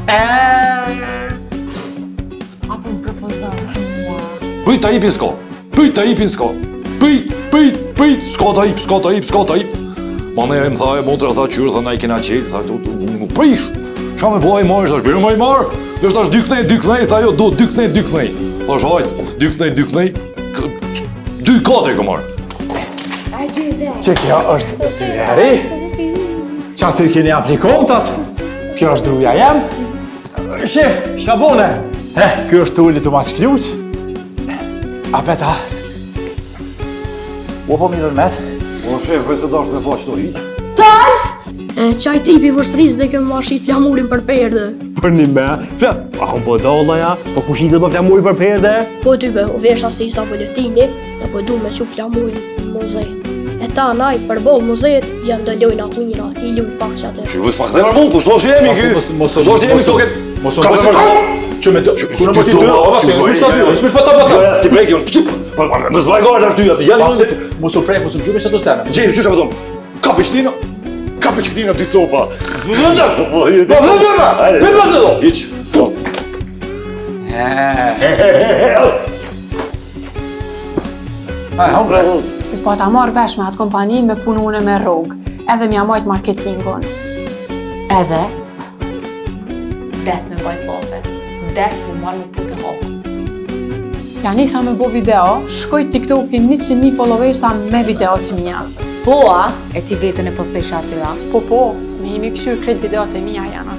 A po më propozon ti mua? Pyt ta ipin s'ko. Pyt ta ipin s'ko. Pyt, pyt, pyt, s'ko ta ip, s'ko ta ip, s'ko ta ip. Ma ne më tha e motra tha qyrë, tha na i kena qelë, tha tu, tu, mu prish. Qa me bo i marrë, thash, bërë më i marrë. Dhe thash, dy kënej, dy kënej, tha jo, do, dy kënej, dy kënej. Thash, hajt, dy kënej, dy kënej, dy katër i kom marrë. Që kjo është zyra e re? Që aty keni aplikantat? Kjo është druja jem? Shef, shka bone? He, kjo është tuli të mas kljuq. A peta? O po mirën met? O shef, vërë se dash me pa që të hiq. E qaj tipi vështris dhe kjo ma shit flamurin për perde. Për një me, fla, a kom po dolla ja, po kush i të më flamuri për perde? Po ty be, u vesha si isa boletini, dhe po du me qu flamurin në muze. E ta naj, për boll muzet, janë ndalojnë atë mira, i luj pak që atë. Që vës pak dhe mërë mund, kush jemi ky? Mos mos Kush jemi toke? Mos mos që me të ku në ti të, o pas, është shtatë, është pa ta pa ta. Jo, si prek unë. Pship. Po mos vaj gojë tash ty aty. Ja, Pas mos u prek, mos u gjumi ato sene. Gjej, çysh apo thon? Kapuçino. Kapuçino dy copa. Po, Po, po, po, po, po. Hiç. Po. I po ta marrë vesh me atë kompaninë me punu une me rrogë, edhe m'ja majt marketingun. Edhe, des me bajt lofe, des me marrë me putë hallku. Ja nisa me bo video, shkoj TikTokin 100.000 followersa me video të mia. Po a, e ti vetën e postojsha aty a? Po po, me imi këshyrë krejt videot e mia janë aty.